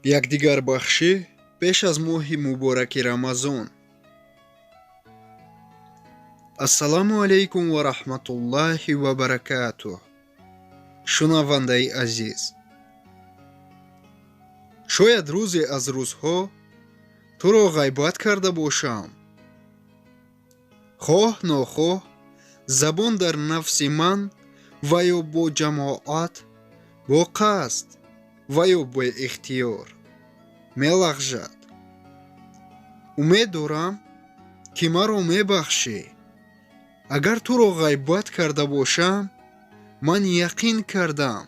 Якдигарбахшӣ пеш аз моҳи мубораки Рамазон. Ассалому алайкум ва раҳматуллоҳи ва баракатуҳ. Шунавандаи азиз, шояд рӯзе аз рӯзҳо туро ғайбат карда бошам. Хоҳ нохоҳ забон дар нафси ман ва ё бо ҷамоат, бо қасд ва ё беихтиёр мелағжад. Умед дорам, ки маро мебахшӣ. Агар туро ғайбат карда бошам, ман яқин кардам,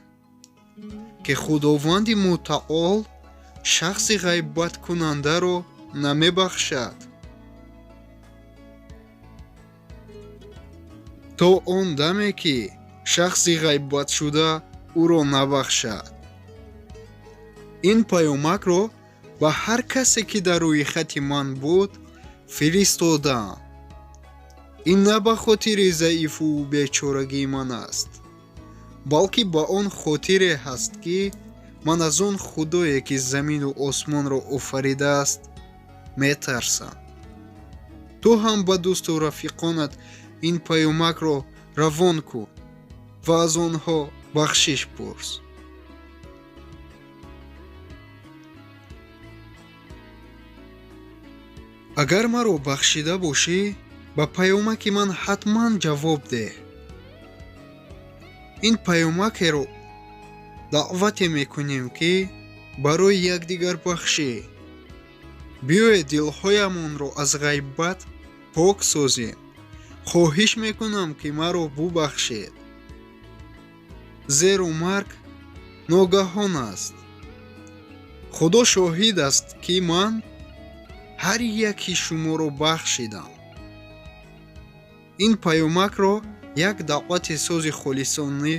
ки Худованди Мутаол шахси ғайбаткунандаро намебахшад. То он даме, ки шахси ғайбатшуда ӯро набахшад. Ин паёмакро ба ҳар касе, ки дар рӯйхати ман буд, фиристодам. Ин на ба хотири заифу бечорагии ман аст, балки ба он хотире ҳаст, ки ман аз он Худое, ки замину осмонро офаридааст, метарсам. Ту ҳам ба дӯсту рафиқонат ин паёмакро равон кун ва аз онҳо бахшиш пурс. Агар маро бахшида бошӣ, ба паёмаки ман ҳатман ҷавоб деҳ. Ин паёмакеро даъвате мекунем, ки барои якдигарбахшӣ биёед дилҳоямонро аз ғайбат пок созем. Хоҳиш мекунам, ки маро бубахшед, зеро марг ногаҳон аст. Худо шоҳид аст, ки ман ҳар яки шуморо бахшидам. Ин паёмакро як даъвати сози холисонӣ,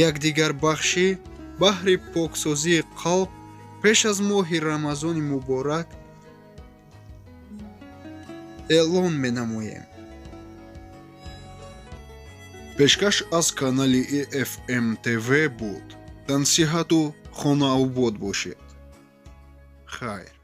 якдигарбахшӣ баҳри поксозии қалб пеш аз моҳи Рамазони муборак эълон менамоем. Пешкаш аз канали EFM TV буд. Тансиҳату хонаобод бошед. Хайр.